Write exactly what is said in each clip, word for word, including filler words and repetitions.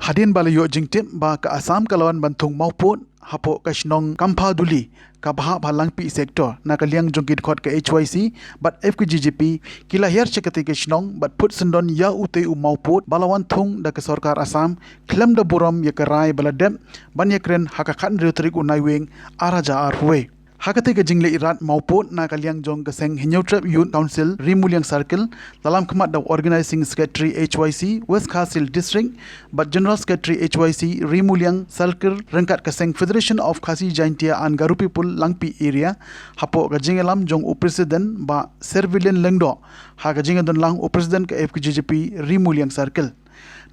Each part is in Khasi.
Hadien ba la ïoh jingtip ba ka Assam ka la wan ban thung mawpud hapoh ka shnong Kamphauduli, kaba hap ha Langpih sector, na ka liang jong ki dkhot ka H Y C bad F K G G P, ki la hiar sha katei ka shnong bad phut syndon ïa utei u mawpud ba la wan thung da ka sorkar Assam, khlem da burom ïa ka rai ba la dep ban ïakren ha ka khathynriew tarik u Naiwieng ar hajar arphew wei. Ha katei ka jingleit rat mawpud na ka liang jong ka seng Hynñiewtrep Youth Council Ri Muliang Circle, la lam khmat da u Organizing Secretary H Y C West Khasi Hills District bad General Secretary H Y C Ri Muliang Circle ryngkat ka seng Federation of Khasi Jaintia and Garo People Langpih Area, hapoh ka jingïalam jong u President Bah Servilian Lyngdoh, ha ka jingïadonlang u President ka F K G G P Ri Muliang Circle.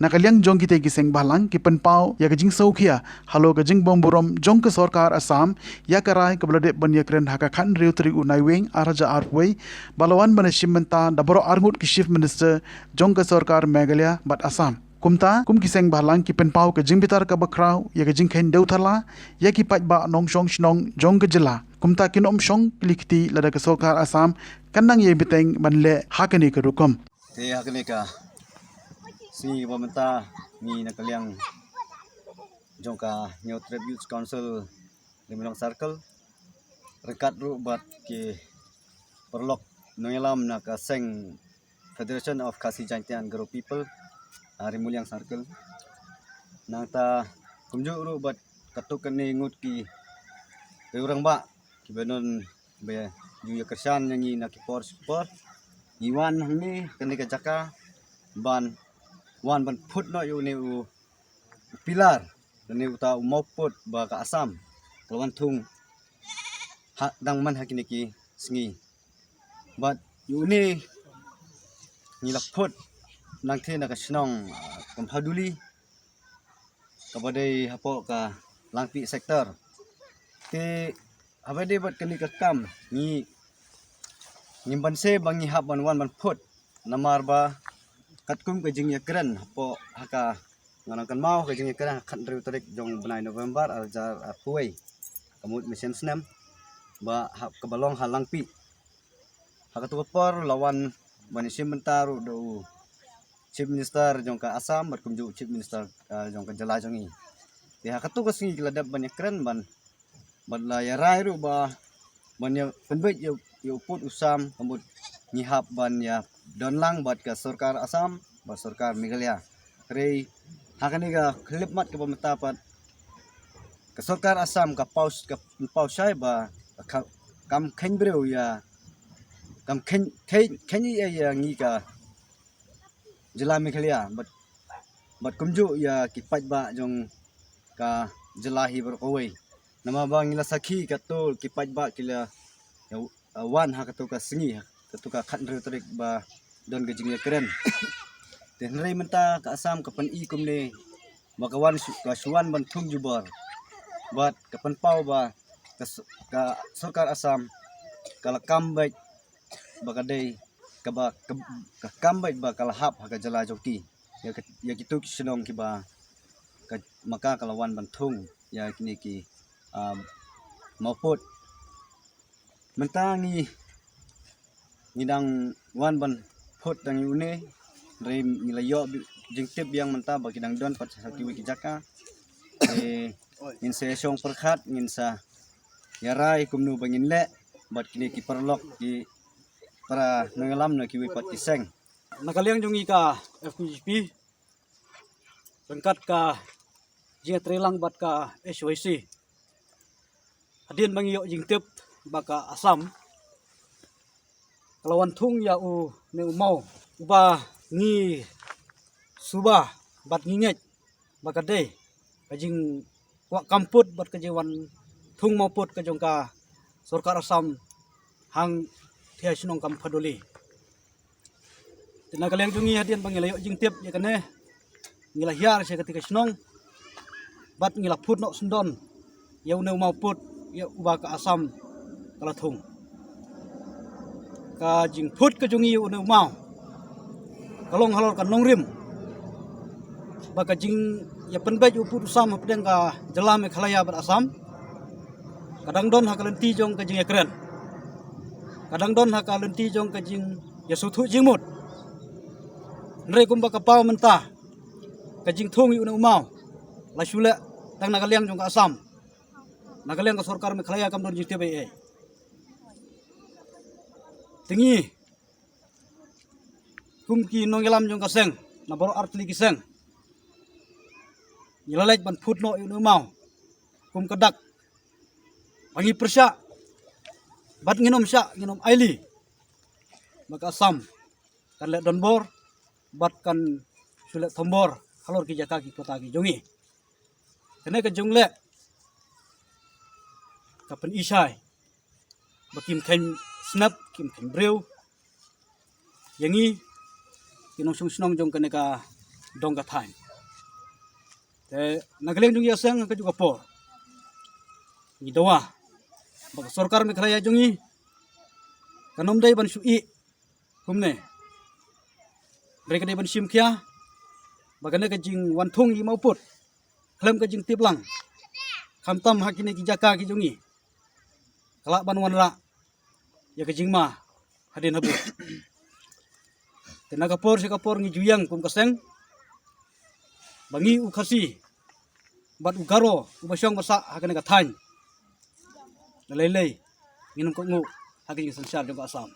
Na ka liang jong kitei ki seng bhalang, ki pynpaw ïa ka jingsngewkhia halor ka jingbymburom jong ka sorkar Assam ïa ka rai kaba la dep ban ïakren ha ka khathynriew tarik u Naiwieng ar hajar arphew wei, ba la wan ban ïashim bynta da baroh arngut ki Chief Minister jong ka sorkar Meghalaya bad Assam. Kumta, kum ki seng bhalang, ki pynpaw ka jingbitar kaba khraw ïa ka jingkheiñ dewthala ïa ki paidbah nongshong shnong jong ka jylla. Kumta, kin ym shong kylli kti lada ka sorkar Assam kan nang ïai bteng ban leh ha kane ka rukom. Te ha kane ka sngi ba mynta, ngi na ka liang jong ka Hynñiewtrep Youth Council Ri Muliang Circle, ryngkat ruh bad ki paralok nongïalam na ka seng Federation of Khasi Jaintia and Garo People, ah, Ri Muliang Circle. Nangta kumjuh ruh bad katto katne ngut ki rangbah kiba don ba ju ïakyrshan ïa ngi na ki por sha ki por. Ngi wan hangne kane ka jaka ban wan ban phut noh ïa une u, u pillar, une uta u mawpud ba ka Assam ka la wan thung ha dang man ha kine ki sngi. Bad ïa une ngi la phut nangtei na ka shnong, ah, Kamphauduli, kaba dei hapoh ka Langpih sector. Te haba dei bad kane ka kam, ngi, ngim banse ba ngi hap ban wan ban phut, namar ba katkum ka jingïakren hapoh, ha ka, nga nang kynmaw, ka jingïakren ha ka khathynriew tarik jong u bnai November ar hajar arphew wei, ka mut mynshem snem, ba ha kaba long ha Langpih. Ha kato ka por la wan ban ïashim bynta ruh da u Chief Minister jong ka Assam bad kumjuh u Chief Minister, ah, jong ka jylla jong ngi. Te ha kato ka sngi ki la dep ban ïakren ban, bad la ïarai ruh ba ban ïa pynbeit ïa, ïa u pud u sam, ka mut ngi hap ban ïadon lang bad ka sorkar Assam bad sorkar Meghalaya. Hynrei ha kane ka khyllipmat kaba mynta pat, ka sorkar Assam ka paw, ka paw shai ba ka, kam kheiñ briew ïa, kam kheiñ, kheiñ, kheiñ ïa, ïa ngi ka jylla Meghalaya bad, bad kumjuh ïa ki paidbah jong ka jylla hi baroh kawei. Namar ba ngi la sakhi katto ki paidbah ki la, ïa, wan ha kato ka sngi, ha kato ka khathynriew tarik ba don ka jingïakren. Te hynrei mynta ka Assam ka pyni kumne ba ka wan shu, ka shu wan ban thung jubor. Bad ka pynpaw ba ka s-, ka sorkar Assam ka la kam beit ba ka dei, kaba, ka, ka kam beit ba ka la hap ha ka jylla jong ki. Ïa ka, ïa kito ki shnong kiba ka, ma ka ka la wan ban thung ïa kine ki, um, mawpud. Mynta ngi, ngi dang wan ban phut tang ïa une, hynrei ngi la ïoh bi-, jingtip biang mynta ba ki dang don pat ha kiwei ki jaka. Te ngin sa ïashong pyrkhat, ngin sa ïarai kumno ba ngin leh bad kine ki paralok, ki para nongïalam na kiwei pat ki seng. Na ka liang jong ngi ka F K G P, ryngkat ka jingïatreilang bad ka H Y C, hadien ba ngi ïoh jingtip ba ka Assam ka la wan thung ïa une u maw, uba ngi suba bad ngi ngeit ba ka dei ka jingkwah kam pud bad ka jingwan thung mawpud ka jong ka sorkar Assam hangtei ha shnong Kamphauduli. Te na ka liang jong ngi, hadien ba ngi la ïoh jingtip ïa kane, ngi la hiar sha katei ka shnong bad ngi la phut noh syndon ïa une u mawpud, ïa uba ka Assam ka la thung. Ka jingphut ka jong ngi ïa une u maw ka long halor ka nongrim ba ka jingïapynbeit u pud u sam hapdeng ka jylla Meghalaya bad Assam ka dang don ha ka lynti jong ka jingïakren, ka dang don ha ka lynti jong ka jingïasngewthuh jingmut. Hynrei kumba ka paw mynta, ka jingthung ïa une u maw la shu leh tang na ka liang jong ka Assam, na ka liang ka sorkar Meghalaya kam don jingtip ei ei. Te ngi kum ki nongïalam jong ka seng na baroh artylli ki seng, ngi la leit ban phut noh ïa une u maw kum ka dak ba ngi pyrshah bad ngin ym shah, ngin ym ailad ba ka Assam kan leh donbor bad kan shu leh thombor halor ki jaka ki pota ki jong ngi. Kane ka jingleh ka pynishai ba kim kheiñ snep, kim kheiñ briew ïa ngi ki nongshong shnong jong kane ka dong ka thaiñ. Te na ka liang jong ngi ka seng, ka juh ka por ngi dawa ba ka sorkar Meghalaya jong ngi kan ym dei ban shu ïeh kumne. Hynrei ka dei ban shim khia ba kane ka jingwan thung ïa u maw put khlem ka jingtip lang, khamtam ha kine ki jaka ki jong ngi, ka lah ban wanrah ïa ka jingma hadien habud. Te na ka por sha ka por ngi ju ïeng kum ka seng ba ngi u Khasi bad u Garo uba shong ba sah ha kane ka thaiñ, na lei lei ngin ym kohnguh ha ka jingsynshar jong ka Assam.